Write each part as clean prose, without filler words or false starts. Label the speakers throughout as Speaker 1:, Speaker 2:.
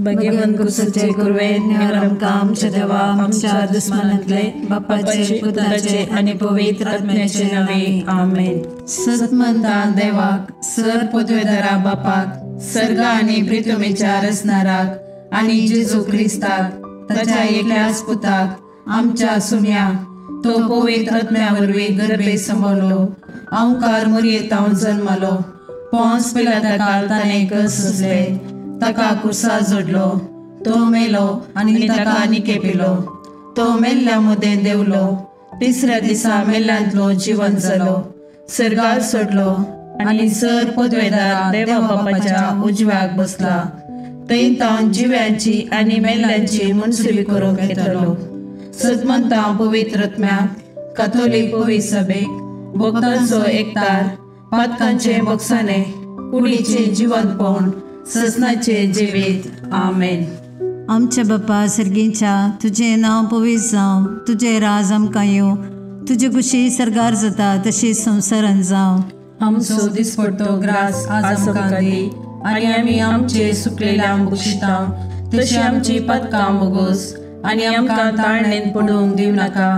Speaker 1: भगवंत कुसाचे कुरवे निवार आमकां आमच्या देवा आमच्या दुस्मानांतले बापाचे पुताचे आनी पवित्र आत्म्याचे नावे आमेन। सतमंता देवाक सर पदवेदारा बापाक सर्गा आनी प्रितुमेच्या रचणाराक आनी जेजू क्रिस्ताक ताच्या एकल्याच पुताक आमच्या सुम्या तो पवित्र आत्म्या वरवीं गर्भे सांबाळलो अंकार मुरयेतावन जल्मलो पोंस पिलाता काल ताणें कस सोंसले ताका कुर्सा जोडलो तो मेलो आनी ताका निकेपिलो तो मेल्ल्या मदें देंवलो तिसऱ्या दिसा मेल्ल्यांतलो जिवन जालो सर्गार सोडलो आनी सर पदवेदार देवा बापाच्या उजव्याक बसला थंय तावन जिव्यांची आनी मेल्ल्यांची मनसुली करूंक येतलो। सतमंता पवित्र आत्म्याक काथोलीक पवित्र सभेक भक्तांचो एकतार पातकांचे बक्षाने कुडीचे जिवंतपण ससनाचे जिवीत आमेन।
Speaker 2: आमच्या बापा सर्गीच्या तुजें नांव पवित्र जावं, तुजें राज आमकां येवं, तुजे कुशी सर्गार जाता तशी संवसारान जावं।
Speaker 1: आमचो दिसपडतो ग्रास आज आमकां दी आनी आमी आमचे सुकलेल्या बक्षिता तशी आमची पदकां बोगोस आनी आमकां ताळणेन पडूंक दिवं नाका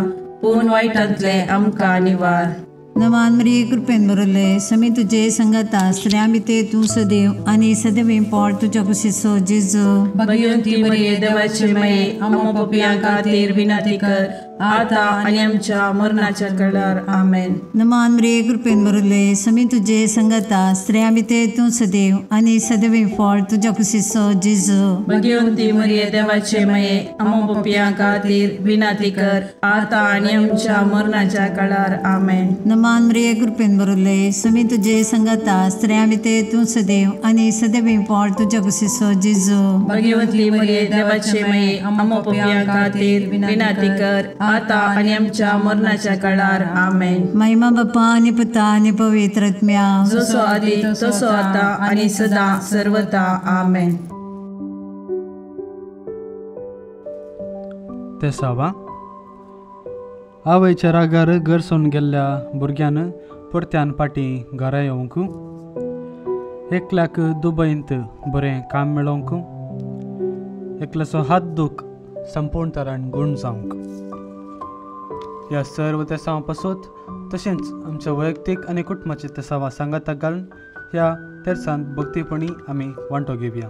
Speaker 1: पूण वायटांतले आमकां निवार।
Speaker 2: नमान मरिये कृपेन भरले समी तुजे संगता स्त्रियां भितर तूं सदैव आनी सदैव पोट तुज्या कुशीचो जेजू।
Speaker 1: भगवंती मरिये देवाचे माये आमकां पापयां खातीर विनंती कर आता आनी आमच्या मरणाच्या वेळार आमेन।
Speaker 2: नमान मरिये कृपेन भरले समी तुजे संगता स्त्रियां भितर तूं सदैव आनी सदैव पोट तुज्या कुशीचो जेजू।
Speaker 1: भगवंती मरिये देवाचे माये आमकां पापयां खातीर विनंती कर आता आनी आमच्या मरणाच्या वेळार आमेन।
Speaker 2: नमान मरिये कृपेन भरले समी तुजे संगता स्त्रियां भितर तूं सदैव आनी सदैव पोट तुज्या कुशीचो जेजू।
Speaker 1: भगवंती मरिये देवाचे माये आमकां पापयां खातीर विनंती कर आता आनी आमच्या मरणाच्या काळार आमेन।
Speaker 2: महिमा बापा आनी पुता आनी पवित्र आत्म्या
Speaker 1: जसो आदी तसो आता आनी सदा सर्वता आमेन।
Speaker 3: तेसावा आवयच्या रागार घर सोडून गेल्ल्या भुरग्यान परत्यान फाटीं घरा येवंक, एकल्याक दुबयंत बरें काम मेळोवंक, एकल्याचो हात दूख संपूर्ण तरान गूण जावंक, ह्या सर्व तेसांव पासत तशेंच आमच्या वैयक्तीक आनी कुटुंबाचे तेसांवा सांगाताक घालून ह्या तेरसांत भक्तीपणी आमी वांटो घेवया।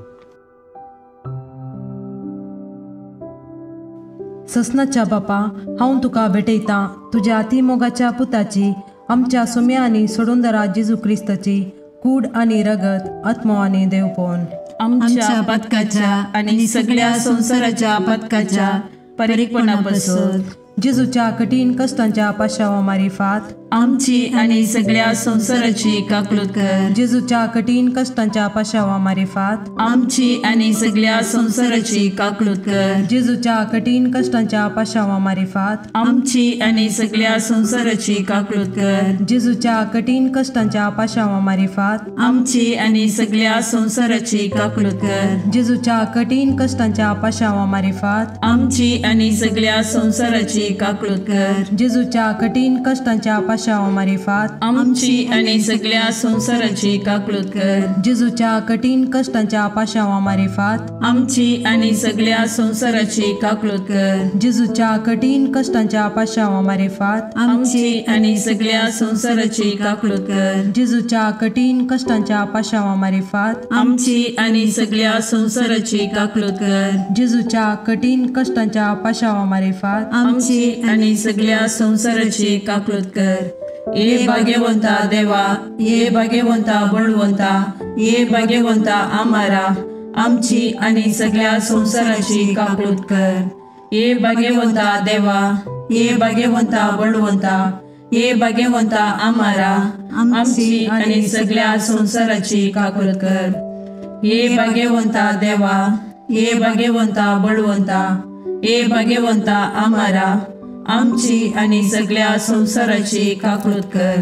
Speaker 4: ससनाच्या बापा हांव तुका भेटयतां तुज्या अतिमोगाच्या पुताची आमच्या सुम्या आनी सोडूनदारा जेजू क्रिस्ताची कूड आनी रगत आत्मो आनी देवपण
Speaker 1: आमच्या पदकाच्या आनी सगळ्या संवसाराच्या पदकाच्या परीकपणा पासून
Speaker 4: जेजूच्या कठीण कष्टांच्या पाशावा मारिफात
Speaker 1: आमची आनी सगळ्या संवसाराची काकळूत कर।
Speaker 4: जेजूच्या कठीण कष्टांच्या पाशावा मारिफात
Speaker 1: आमची आनी सगळ्या संवसाराची काकळूत कर।
Speaker 4: जेजूच्या कठीण कष्टांच्या पाशावा मारिफात
Speaker 1: आमची आनी सगळ्या संवसाराची काकळूत कर।
Speaker 4: जेजूच्या कठीण कष्टांच्या पाशावा मारिफात
Speaker 1: आमची आनी सगळ्या संवसाराची काकळूत कर।
Speaker 4: जेजूच्या कठीण कष्टांच्या पाशावा मारिफात
Speaker 1: आमची आनी सगळ्या संवसाराची काकळूत कर।
Speaker 4: जेजूच्या कठीण कष्टांच्या पाशावा मारिफात
Speaker 1: आमची आनी सगळ्या संवसाराची काकळूत कर।
Speaker 4: जेजूच्या कठीण कष्टांच्या पाशावा मारिफात
Speaker 1: आमची आनी सगळ्या संवसाराची काकळूत कर।
Speaker 4: जेजूच्या कठीण कष्टांच्या पाशावा मारिफात
Speaker 1: आमची आनी सगळ्या संवसाराची काकळूत कर।
Speaker 4: जेजूच्या कठीण कष्टांच्या पाशावा मारिफात
Speaker 1: आमची आनी सगळ्या संवसाराची काकळूत कर।
Speaker 4: जेजूच्या कठीण कष्टांच्या पाशावा मारिफात
Speaker 1: आमची आनी सगळ्या संवसाराची काकळूत कर। ये भाग्यवंता देवा, ये भाग्यवंता बळवंता, ये भाग्यवंता आमारा आमची आनी सगळ्या संवसाराची काकळूत कर। ये भाग्यवंता देवा, ये भाग्यवंता बळवंता, ये भाग्यवंता आमारा आमची आनी सगळ्या संवसाराची काकळूत कर। ये भाग्यवंता देवा, ये भाग्यवंता बळवंता, ये भाग्यवंता आमारा आमची आनी सगळ्या संवसाराची काकळूत कर।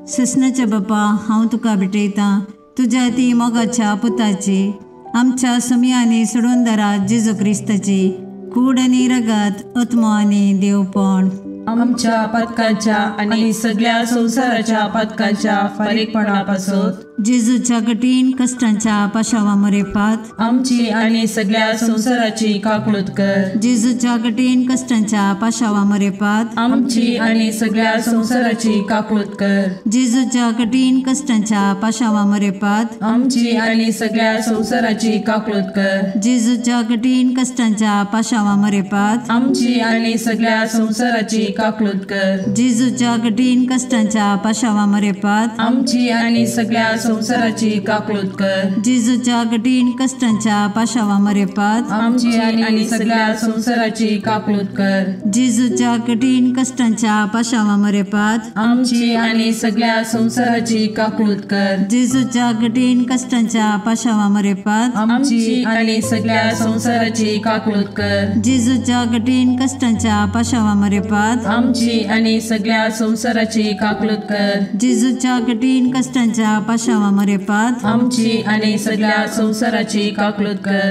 Speaker 2: ससनाच्या बापा हांव तुका भेटयतां तुज्या ती मोगाच्या पुताची आमच्या सुमी आनी सोडूनदारा जेजू क्रिस्ताची कूड आनी रगत आत्मो आनी देवपण
Speaker 1: आमच्या पदकाच्या आनी सगळ्या संवसाराच्या पदकाच्या फारीकपणा पासून
Speaker 2: जेजूच्या कठीण कश्टांच्या पाशावा मरेपात
Speaker 1: आमची आनी सगळ्या संवसाराची काकळूत कर।
Speaker 2: जेजूच्या कठीण कश्टांच्या पाशावा मरेपात
Speaker 1: आमची आनी सगळ्या संवसाराची काकळूत कर।
Speaker 2: जेजूच्या कठीण कश्टांच्या पाशावा मरेपात
Speaker 1: आमची आनी सगळ्या संवसाराची काकळूत कर।
Speaker 2: जेजूच्या कठीण कश्टांच्या पाशावा मरेपात
Speaker 1: आमची आनी सगळ्या संवसाराची काकळूत कर।
Speaker 2: जेजूच्या कठीण कश्टांच्या पाशावा मरेपात
Speaker 1: आमची आनी सगळ्या संवसाराची काकळूत कर।
Speaker 2: जेजूच्या कठीण कश्टांच्या पाशावा मरेपात
Speaker 1: आमची आनी सगळ्या संवसाराची काकळूत कर।
Speaker 2: जेजूच्या कठीण कश्टांच्या पाशावा मरेपात
Speaker 1: आमची आनी सगळ्या संवसाराची काकळूत कर।
Speaker 2: जेजूच्या कठीण कश्टांच्या पाशावा मरेपात
Speaker 1: आमची आनी सगळ्या संवसाराची काकळूत कर।
Speaker 2: जेजूच्या कठीण कश्टांच्या पाशावा मरेपात
Speaker 1: आमची आनी सगळ्या संवसाराची काकळूत कर।
Speaker 2: जेजूच्या कठीण कश्टांच्या पाशावा मरेपात
Speaker 1: आमची आनी सगळ्या संवसाराची काकळूत कर।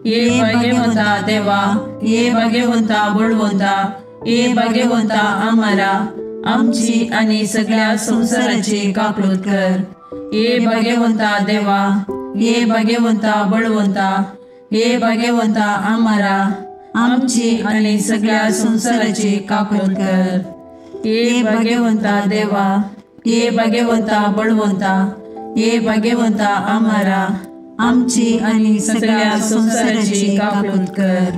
Speaker 1: ये भाग्यवंता देवा, ये भाग्यवंता बळवंता, ये भाग्यवंता आमारा, आमची आनी सगळ्या संवसाराची काकळूत कर। ये भाग्यवंता देवा, ये भाग्यवंता बळवंता, ये भाग्यवंता आमारा, आमची आनी सगळ्या संवसाराची काकळूत कर। ये भाग्यवंता देवा, ये भाग्यवंता बळवंता, ये भाग्यवंता आमारा,
Speaker 2: आमची आनी सगळ्या संवसाराची काकळूत कर।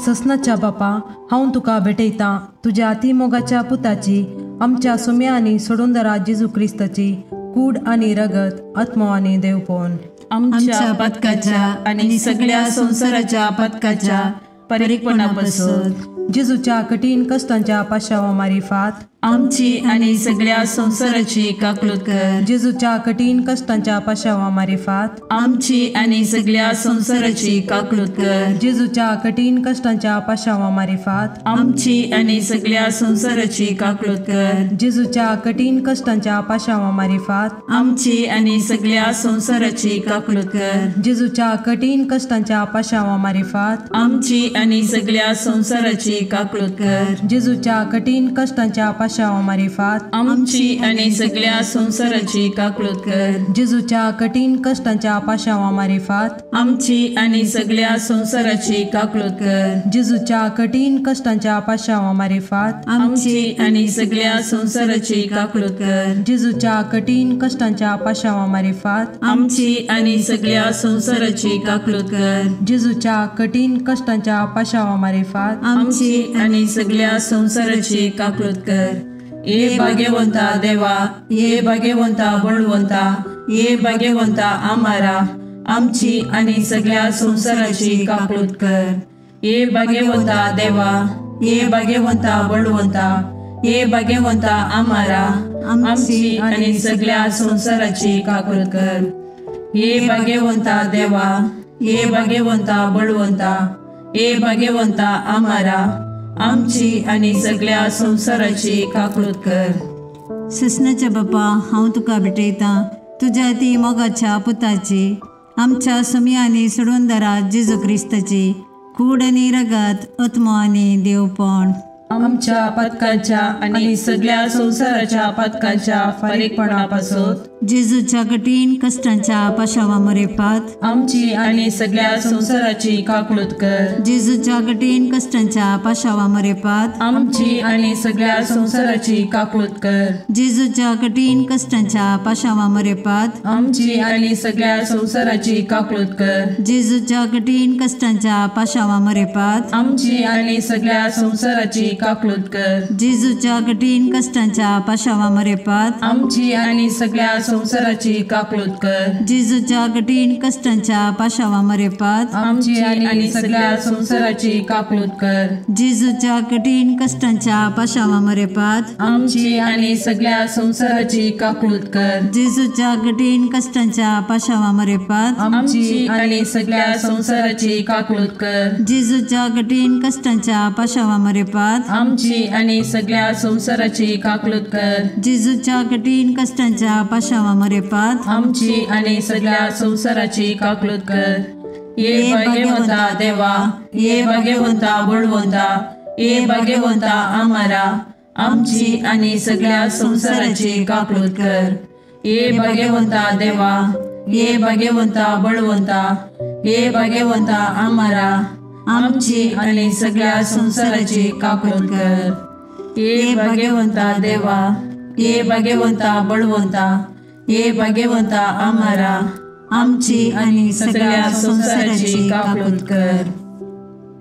Speaker 4: ससनाच्या बापा, हांव तुका भेटयतां तुज्या अतिमोगाच्या पुताची, आमच्या सुम्या आनी सोडूनदारा जेजू क्रिस्ताची कूड आनी रगत, आत्मो आनी देवपण
Speaker 1: आमच्या पथकाच्या आनी सगळ्या संवसाराच्या पथकाच्या परीकपणापासून
Speaker 4: जेजूच्या कठीण कश्टांच्या पाशावा मारिफात
Speaker 1: आमची आनी सगळ्या संवसाराची काकळूत कर।
Speaker 4: जेजूच्या कठीण कश्टांच्या पाशावा मारिफात
Speaker 1: आमची आनी सगळ्या संवसाराची काकळूत कर।
Speaker 4: जेजूच्या कठीण कश्टांच्या पाशावा मारिफात
Speaker 1: आमची आनी सगळ्या संवसाराची काकळूत कर।
Speaker 4: जेजूच्या कठीण कश्टांच्या पाशावा मारिफात
Speaker 1: आमची आनी सगळ्या संवसाराची काकळूत कर।
Speaker 4: जेजूच्या कठीण कश्टांच्या पाशावा मारिफात
Speaker 1: आमची आनी सगळ्या संवसाराची काकळूत कर।
Speaker 4: जेजूच्या कठीण कश्टांच्या पाशावा मारिफात
Speaker 1: आमची आनी सगळ्या संवसाराची काकळूत कर।
Speaker 4: जेजूच्या कठीण कश्टांच्या पाशावा मारिफात
Speaker 1: आमची आनी सगळ्या संवसाराची काकळूत कर।
Speaker 4: जेजूच्या कठीण कश्टांच्या पाशावा मारिफात
Speaker 1: आमची आनी सगळ्या संवसाराची काकळूत कर।
Speaker 4: जेजूच्या कठीण कश्टांच्या पाशावा मारिफात
Speaker 1: आमची आनी सगळ्या संवसाराची काकळूत कर।
Speaker 4: जेजूच्या कठीण कश्टांच्या पाशावा मारिफात
Speaker 1: आमची आनी सगळ्या संवसाराची काकळूत कर। ये भाग्यवंता देवा, ये भाग्यवंता बळवंता, ये भाग्यवंता आमारा, आमची आनी सगळ्या संवसाराची काकळूत कर। ये भाग्यवंता देवा, ये भाग्यवंता बळवंता, ये भाग्यवंता आमारा, आमची आनी सगळ्या संवसाराची काकळूत कर। ये भाग्यवंता देवा, ये भाग्यवंता बळवंता, ये भाग्यवंता आमारा, आमची आनी सगळ्या संवसाराची काकळूत कर।
Speaker 2: ससनाच्या बापा, हांव तुका भेटयतां तुज्या ती मोगाच्या पुताची, आमच्या सुम्या आनी सोडूनदारा जेजू क्रिस्ताची कूड आनी रगत, आत्मो आनी देवपण
Speaker 1: आमच्या पथकाच्या आनी सगळ्या संवसाराच्या पथकाच्या फारीकपणापासून
Speaker 2: जेजूच्या कठीण कश्टांच्या पाशावा मरेपात
Speaker 1: आमची आनी सगळ्या संवसाराची काकळूत कर।
Speaker 2: जेजूच्या कठीण कश्टांच्या पाशावा मरेपात
Speaker 1: आमची आनी सगळ्या संवसाराची काकळूत कर।
Speaker 2: जेजूच्या कठीण कश्टांच्या पाशावा मरेपात
Speaker 1: आमची आनी सगळ्या संवसाराची काकळूत कर।
Speaker 2: जेजूच्या कठीण कश्टांच्या पाशावा मरेपात
Speaker 1: आमची आनी सगळ्या संवसाराची काकळूत कर।
Speaker 2: जेजूच्या कठीण कश्टांच्या पाशावा मरेपात
Speaker 1: आमची आनी सगळ्या संवसाराची काकळूत कर।
Speaker 2: जेजूच्या कठीण कश्टांच्या पाशावा मरेपात
Speaker 1: आमची आनी सगळ्या संवसाराची काकळूत कर।
Speaker 2: जेजूच्या कठीण कश्टांच्या पाशावा मरेपात
Speaker 1: आमची आनी सगळ्या संवसाराची काकळूत कर।
Speaker 2: जेजूच्या कठीण कश्टांच्या पाशावा मरेपात
Speaker 1: आमची आनी सगळ्या संवसाराची काकळूत कर।
Speaker 2: जेजूच्या कठीण कश्टांच्या पाशावा मरेपात
Speaker 1: आमची आनी सगळ्या संवसाराची काकळूत कर।
Speaker 2: जेजूच्या कठीण कश्टांच्या पाशावा मरेपात
Speaker 1: आमची आनी सगळ्या संवसाराची काकळूत कर। ये भाग्यवंता देवा, ये भाग्यवंता बळवंता, ये भाग्यवंता आमारा, आमची आनी सगळ्या संवसाराची काकळूत कर। ये भाग्यवंता देवा, ये भाग्यवंता बळवंता, ये भाग्यवंता आमारा, आमची आनी सगळ्या संवसाराची काकूट कर। ये भाग्यवंता देवा, ये भाग्यवंता बळवंता, ये भाग्यवंता आमारा, आमची आनी सगळ्या संवसाराची काकूट कर।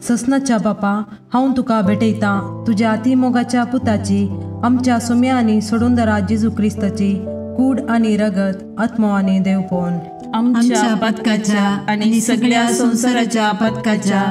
Speaker 4: ससनाच्या बापा, हांव तुका भेटयतां तुज्या अतिमोगाच्या पुताची, आमच्या सोम्या आनी सोडूनदारा जेजू क्रिस्ताची कूड आनी रगत, आत्मो आनी देवपण
Speaker 1: आमच्या पथकाच्या आनी सगळ्या संवसाराच्या पथकाच्या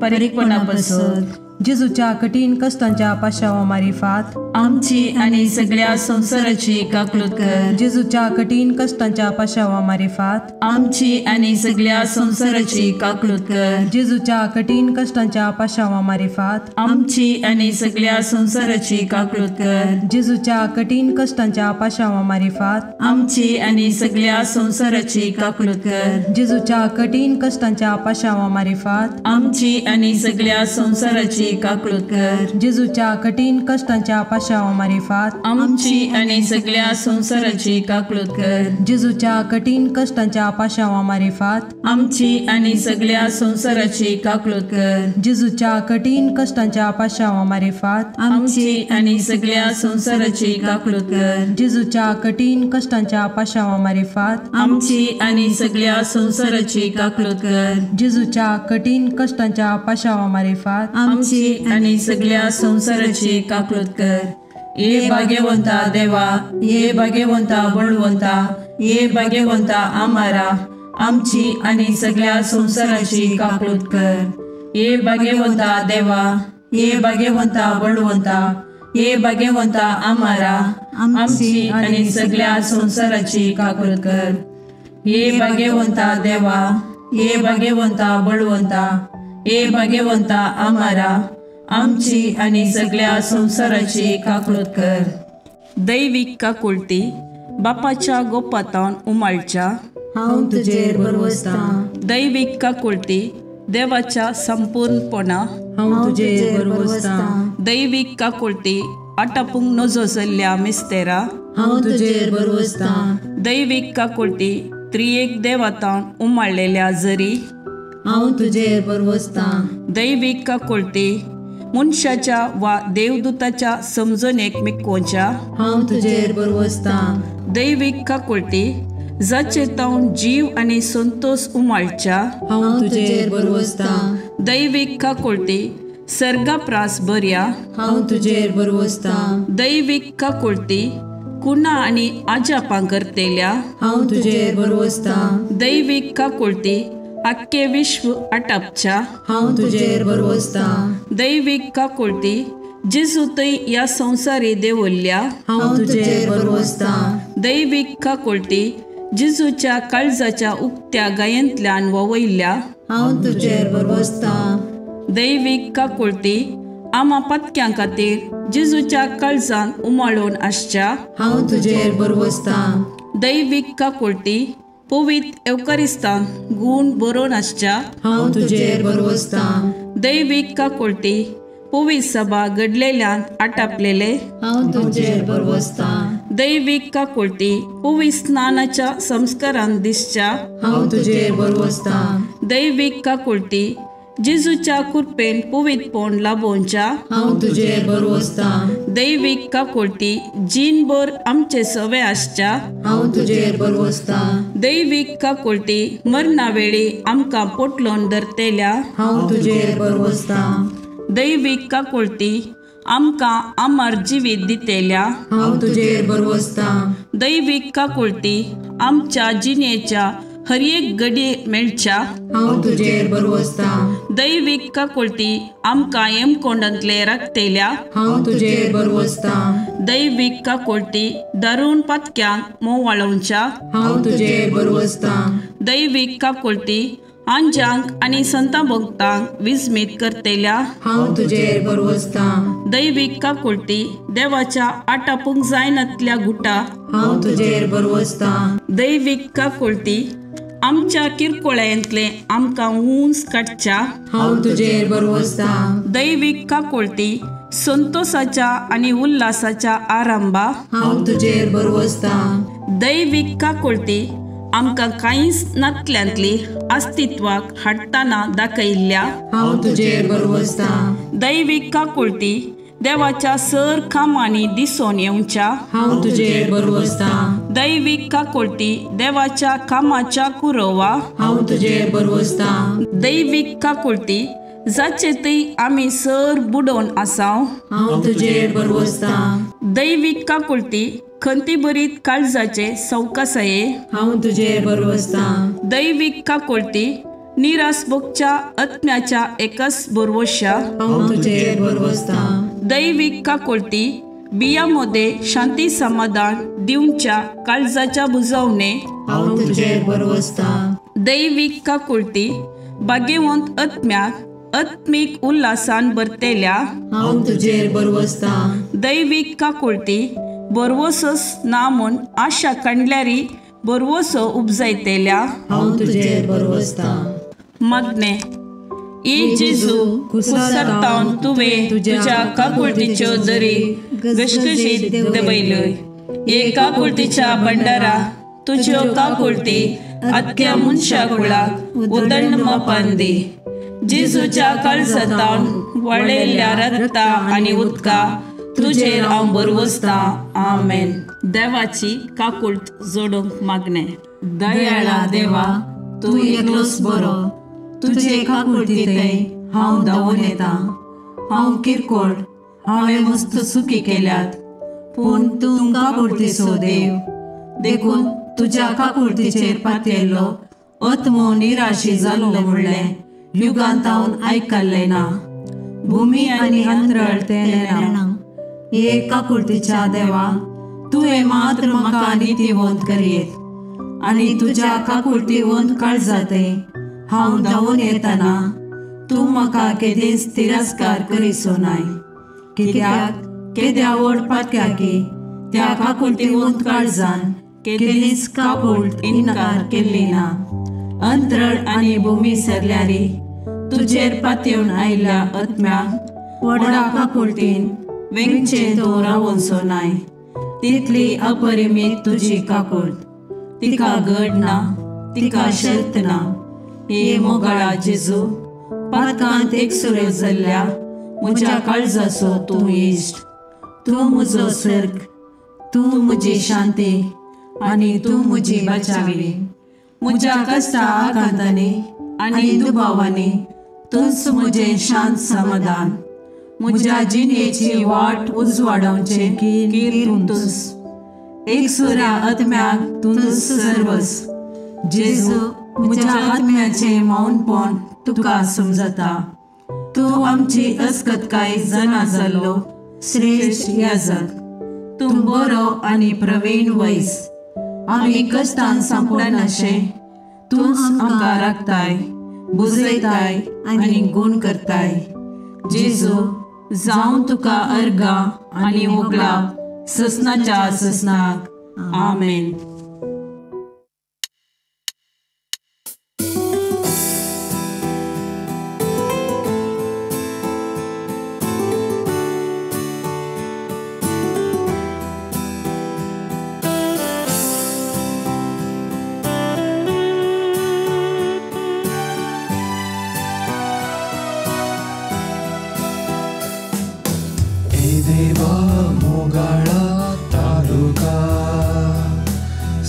Speaker 1: परिपणापासून
Speaker 4: जेजूच्या कठीण कष्टांच्या पाशावा मारिफात
Speaker 1: आमची आनी सगळ्या संवसाराची काकूट कर।
Speaker 4: जेजूच्या कठीण कष्टांच्या पाशावा मारिफात
Speaker 1: आमची आनी सगळ्या संवसाराची काकूट कर।
Speaker 4: जेजूच्या कठीण कष्टांच्या पाशावा मारिफात
Speaker 1: आमची आनी सगळ्या संवसाराची काकूट कर।
Speaker 4: जेजूच्या कठीण कष्टांच्या पाशावा मारिफात
Speaker 1: आमची आनी सगळ्या संवसाराची काकूट कर।
Speaker 4: जेजूच्या कठीण कष्टांच्या पाशावा मारिफात
Speaker 1: आमची आनी सगळ्या संवसाराची काकूट कर।
Speaker 4: जेजूच्या कठीण कष्टांच्या पाशावा मारिफात
Speaker 1: आमची आनी सगळ्या संवसाराची काकूट कर।
Speaker 4: जेजूच्या कठीण कष्टांच्या पाशावा मारिफात
Speaker 1: आमची आनी सगळ्या संवसाराची काकूट कर।
Speaker 4: जेजूच्या कठीण कष्टांच्या पाशावा मारिफात
Speaker 1: आमची आनी सगळ्या संवसाराची काकूट कर।
Speaker 4: जेजूच्या कठीण कष्टांच्या पाशावा मारिफात
Speaker 1: आमची आनी सगळ्या संवसाराची काकूट कर।
Speaker 4: जेजूच्या कठीण कष्टांच्या पाशावा मारिफात
Speaker 1: आमची आनी सगळ्या संवसाराची काकूट कर। ये भाग्यवंता देवा, ये भाग्यवंता बळवंता, ये भाग्यवंता आमारा, आमची आनी सगळ्या संवसाराची काकूट कर। ये भाग्यवंता देवा, ये भाग्यवंता बळवंता, ये भाग्यवंता आमारा, आमची आनी सगळ्या संवसाराची काकूट कर। ये भाग्यवंता देवा, ये भाग्यवंता बळवंता, ये भाग्यवंता आमारा, आमची आनी सगळ्या संवसाराची काकूट कर।
Speaker 5: दैवीक काकुळटी बापाच्या गोपातावन उमाळच्या
Speaker 2: हांव तुजेर भरवसतां।
Speaker 5: दैवीक काकुळटी देवाच्या संपूर्णपणा
Speaker 4: हांव तुजेर भरवसतां।
Speaker 5: दैवीक काकुळटी आटापूंक नजो जाल्ल्या मिस्तेरा
Speaker 2: हांव तुजेर भरवसतां।
Speaker 5: दैवीक काकुळटी त्रियेक देवातावन उमाळलेल्या जरी
Speaker 2: हांव तुजेर भरवसतां।
Speaker 5: दैवीक काकुळटी मनशाच्या वा देवदूताच्या समजणेक मिकोवच्या
Speaker 2: हांव तुजेर भरवसतां।
Speaker 5: दैवीक काकुळटी जाचे तावन जीव आनी संतोष उमाळच्या
Speaker 2: हांव तुजेर भरवसतां।
Speaker 5: दैवीक काकुळटी सर्गाप्रास बऱ्या
Speaker 2: हांव तुजेर भरवसतां।
Speaker 5: दैवीक काकुळटी कुणा आनी आजापां करतेल्या
Speaker 2: हांव तुजेर भरवसतां।
Speaker 5: दैवीक काकुळटी आख्खे विश्व आटापच्या
Speaker 2: हांव तुजेर भरवसतां।
Speaker 5: दैवीक काकुळटी जेजू थंय ह्या संवसारी देवल्ल्या
Speaker 2: हांव तुजेर भरवसतां।
Speaker 5: दैवीक काकुळटी जेजूच्या काळजाच्या उक्त्या गायेंतल्यान ववयल्ल्या
Speaker 2: हांव तुजेर भरवसतां।
Speaker 5: दैवीक काकुळटी आमा पत्क्यां खातीर जेजूच्या काळजान उमाळून आसच्या
Speaker 2: हांव तुजेर भरवसतां।
Speaker 5: दैवीक काकुळटी पवित्र एवकारिस्तान गूण बरोवन आसच्या
Speaker 2: हांव तुजेर भरवसतां।
Speaker 5: दैवीक काकुळटी पवित्र सभा घडलेल्यान आटापलेले
Speaker 2: हांव तुजेर भरवसतां।
Speaker 5: दैवीक काकुळटी पवित्र स्नानाच्या संस्कारान दिसच्या
Speaker 2: हांव तुजेर भरवसतां।
Speaker 5: दैवीक काकुळटी जेजूच्या कृपेन पवित्रपण लाभोवच्या
Speaker 2: हांव तुजेर भरवसतां।
Speaker 5: दैवीक काकुळटी जीणभर आमचे सवे आसच्या
Speaker 2: हांव तुजेर भरवसतां।
Speaker 5: दैवीक काकुळटी मरणा वेळी आमकां पोटलोन धरतेल्या
Speaker 2: हांव तुजेर भरवसतां।
Speaker 5: दैवीक काकुळटी आमकां अमर जिवीत दितेल्या
Speaker 2: हांव तुजेर भरवसतां।
Speaker 5: दैवीक काकुळटी आमच्या जिणेच्या हर एक घडये मेळच्या
Speaker 2: हांव तुजेर भरवसतां।
Speaker 5: दैवीक काकुळटी आमकां हेमकोंडांतले राखतेल्या
Speaker 2: हांव तुजेर भरवसतां।
Speaker 5: दैवीक काकुळटी दारून पातक्यांक मोवाळोवच्या
Speaker 2: हांव तुजेर भरवसतां।
Speaker 5: दैवीक काकुळटी आंजांक आनी संता भक्तांक विस्मीत करतेल्या
Speaker 2: हांव तुजेर भरवसतां।
Speaker 5: दैवीक काकुळटी देवाच्या आटापूंक जायनातल्या गुटा
Speaker 2: हांव तुजेर भरवसतां।
Speaker 5: दैवीक काकुळटी आमच्या किरकोळ्यांतले आमकां उंच काडच्या
Speaker 2: हांव तुजेर भरवसतां।
Speaker 5: दैवीक काकुळटी संतोषाच्या आनी उल्हासाच्या आरंभा
Speaker 2: हांव तुजेर भरवसतां।
Speaker 5: दैवीक काकुळती आमकां कांयच नातल्यांतली अस्तित्वाक हाडटना दाखयल्ल्या
Speaker 1: हांव तुजेर भरवसतां.
Speaker 5: दैवीक काकुळती देवाच्या सर कामांनी दिसून येवच्या
Speaker 1: हांव तुजेर भरवसतां.
Speaker 5: दैवीक काकुळती देवाच्या कामाच्या कुरोवा
Speaker 1: हांव तुजेर भरवसतां.
Speaker 5: दैवीक काकुळती जाचे थंय आमी सर बुडोवन आसाव
Speaker 1: हांव तुजेर भरवसतां.
Speaker 5: दैवीक काकुळती खंती भरीत काळजाचे सवकासाये
Speaker 1: हांव तुजेर भरवसतां.
Speaker 5: दैवीक काकुळती निरास भोगच्या आत्म्याच्या एकच भरवश्या
Speaker 1: हांव तुजेर भरवसतां.
Speaker 5: दैवीक काकुळती बिया मध्ये शांती समाधान दिवच्या काळजाच्या बुजवणे
Speaker 1: हांव तुजेर भरवसतां.
Speaker 5: दैवीक काकुळती भाग्यवंत आत्म्याक आत्मीक उल्हासान भरतेल्या
Speaker 1: हांव तुजेर भरवसतां.
Speaker 5: दैवीक काकुळती भरवसोच ना म्हूण आशा काडल्यारी भरवसो उपजायतेल्या
Speaker 1: हांव तुजेर भरवसतां.
Speaker 5: मागणें. ई जेजू, कुसरतावन तुवें तुज्या काकुळतीच्यो दरी घसघशीत देंवयल्यो. हे काकुळतीच्या भंडारा तुज्यो काकुळती आख्या मनशा कुळाक उदंड मापान दी. जेजूच्या काळजांतावन वळयल्ल्या रक्ता आनी उदका तुजेर हांव भरवसतां. आमेन. देवाची काकुळट जोडूंक मागणें. दयाळा देवा, तूं एकलोच बरो.
Speaker 1: तुजे काकुळतींतय हांव धांवून येता. हांव किरकोळ, हांवें मस्त चुकी केल्यात, पूण तूं काकुळतीचो देव. देखून तुज्या काकुळतीचेर पातयेल्लो आत्मो निराशी जाल्लो म्हणलें युगांतावन आयकल्लें ना. भुमी आनी अंतरळ तें नेणा. हे काकुळतीच्या देवा, तुवें मात्र म्हाका नितीवंत करयेत आनी तुज्या काकुळतीवंत काळजांतय हांव धांवून येतना तूं म्हाका केदींच तिरस्कार करिसो नाय. कित्याक केद्या व्हड पातक्याकी त्या काकुळतीवंत काळजान केदींच काकुळट इन्कार केल्ली ना. अंतरळ आनी भुमी सरल्यारी तुजेर पातयेवन आयिल्ल्या आत्म्याक व्हडा काकुळटीन वेंगचें तूं रावोनसो नाय. तितली अपरिमीत तुजी काकुळट, तिका गड ना, तिका शर्त ना. हे मोगाळा जेजू, पातकांत एकसुरो जाल्ल्या म्हज्या काळजाचो तूं इश्ट. तूं म्हजो सर्ग, तूं म्हजी शांती आनी तूं म्हजी बचावी. म्हज्या कश्टा आकांतांनी आनी दुबावांनी तूंच म्हजें शांत समाधान. म्हज्या जिणेची वाट उजवाडावचें कीर तूंच. एकसुऱ्या आत्म्याक तूंच सर्वस. जेजू, म्हज्या आत्म्याचें मौनपण तुका समजता. तूं आमची अस्कतकाय जाणा जाल्लो श्रेश्ठ याजक. तूं बरो आनी प्रवीण वैस. आमी कश्टान सांपडनाशें तूंच आमकां राखताय, बुजयताय आनी गूण करताय. जेजू, जावं तुका अर्गां आनी होगळाप ससनाच्या ससनाक. आमेन.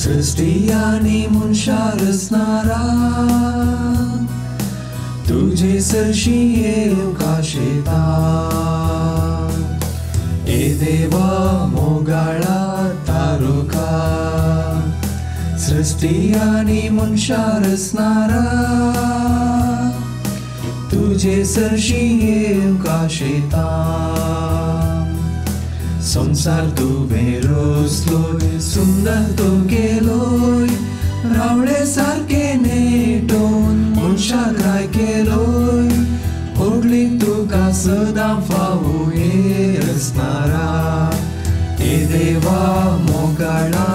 Speaker 6: सृष्टी मनशा रचणारा तुजे सरशी येवंक आशेता. ए देवा मोगाळा तारुका, सृष्टी आनी मनशा रचणारा तुजे सरशी येवंक आशेता. संसार तुवें रचलोय, सुंदर तूं केलोय, रावळे सारके नेटोवन मनशाक राय केलोय. होगली तुका सदां फावो हे रचणारा, हे देवा मोगाळा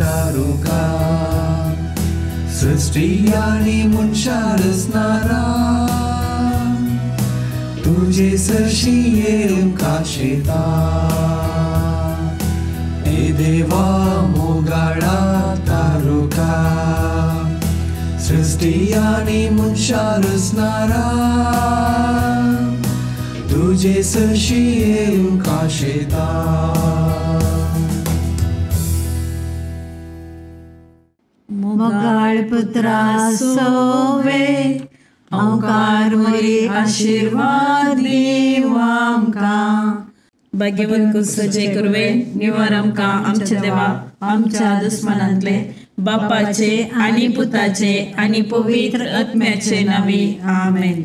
Speaker 6: तारुका, सृष्टी आनी मनशा रचणारा तुजे सरशी येवंक आशेता. हे देवा मोगाळा सृश्टी आनी मनशां रचणारा तुजे सरशी येवंक आशेता.
Speaker 1: मोगाळ पुत्रा सोवे ओंकार मोरी आशिर्वाद दीव आमकां.
Speaker 5: भाग्यवंत कुसचे कुरवे निवार आमकां आमच्या देवा आमच्या दुस्मनांतले बापाचे आनी पुताचे आनी पवित्र आत्म्याचे नांवी आमेन.